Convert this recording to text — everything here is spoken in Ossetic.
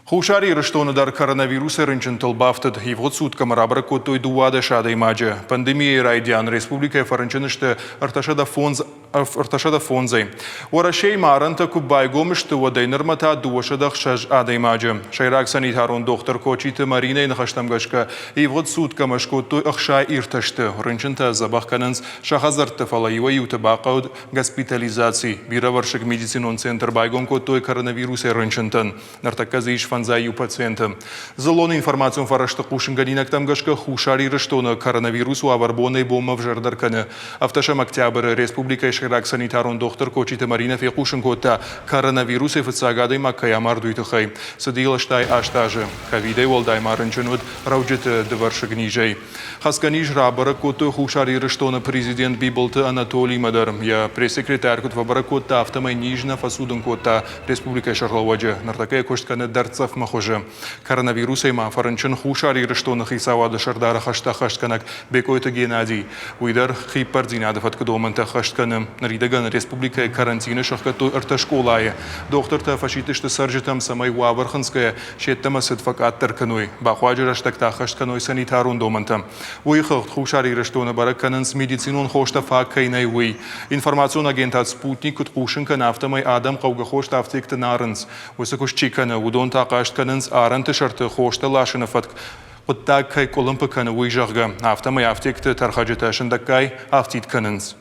Хуссар Ирыстоны дӕр коронавирусы рынчынтыл бафтыд. Ивгъуыд суткӕмӕ рабӕрӕг кодтой 12 адӕймаджы. Пандемийӕйы райдиан республикӕйы фӕрынчын сты 305-ӕй. Уӕрӕсейы ма арӕнтӕ куы байгом сты, уӕдӕй нырмӕ та 206 адӕймаджы. Сӕйраг санитарон дохтыр Кочиты Маринӕйы ныхӕстӕм гӕсгӕ, ивгъуыд суткӕмӕ скодтой 60 иртӕсты. Рынчынтӕ дзӕбӕх кӕнынц сӕ хӕдзӕртты, фӕлӕ иуӕй-иуты бахъӕуд госпитализаци. Бирӕвӕрсыг медицинон центр байгом кодтой коронавирусӕй рынчынтӕн. Ныртӕккӕ дзы ис фӕндзай иу пациенты. Дзыллон информацион фӕрӕзты хъусынгӕнинӕгтӕм гӕсгӕ Хуссар Ирыстоны коронавирус уавӕр бонӕй-бонмӕ ӕвзӕрдӕр кӕны. Ӕвдӕсӕм октябры республикӕйы сӕйраг санитарон дохтыр Кочиты Маринӕ фехъусын кодта, коронавирусӕй фыццаг адӕймаг кӕй амард, уый тыххӕй. Цыди йыл 88 азы. Ковидӕй уӕлдай ма рынчын уыд рӕуджыты дывӕрсыг низӕй. Хӕцгӕ низ рабӕрӕг кодтой Хуссар Ирыстоны президент Бибылты Анатолимӕ дӕр. Йӕ пресс-секретарь куыд фӕбӕрӕг кодта, афтӕмӕй низ нӕ фӕцудын кодта республикӕйы сӕргълӕууӕджы. Ныртӕккӕ йӕ куыст кӕны дӕрддзӕфмӕ хуызы. Коронавирусӕй ма фӕрынчын Хуссар Ирыстоны хицауады сӕрдары хӕстӕ ӕххӕстгӕнӕг Бекъойты Геннадий. Уый дӕр хииппӕрддзинады фӕткы домӕнтӕ ӕххӕст кӕны. Ныридӕгӕн республикӕйы карантины сӕхгӕдтой ӕртӕ скъолайы. Дохтыртӕ фӕсидтысты цӕрджытӕм, цӕмӕй уавӕр хынцгӕйӕ се ддӕмӕ цыд фӕкъаддӕр кӕной, бахъуаджы рӕстӕг та ӕххӕст кӕной санитарон домӕнтӕ. Уый хыгъд Хуссар Ирыстоны бӕрӕг кӕнынц, медицинон хостӕ фаг кӕй нӕй, уый. Информацион агентад «Спутник» куыд хъусын кӕны, афтӕмӕй адӕм хъӕугӕ хостӕ афтекты нӕ арынц. Уыцы куыст чи кӕны, уыдон та хъаст кӕнынц арӕнты сӕрты хостӕ ласыны фӕтк хъуыддаг кӕй къуылымпы кӕны, уый, зӕгъгӕ, афтӕмӕй афтекты тӕрхӕджытӕ сындӕггай афтид кӕнынц.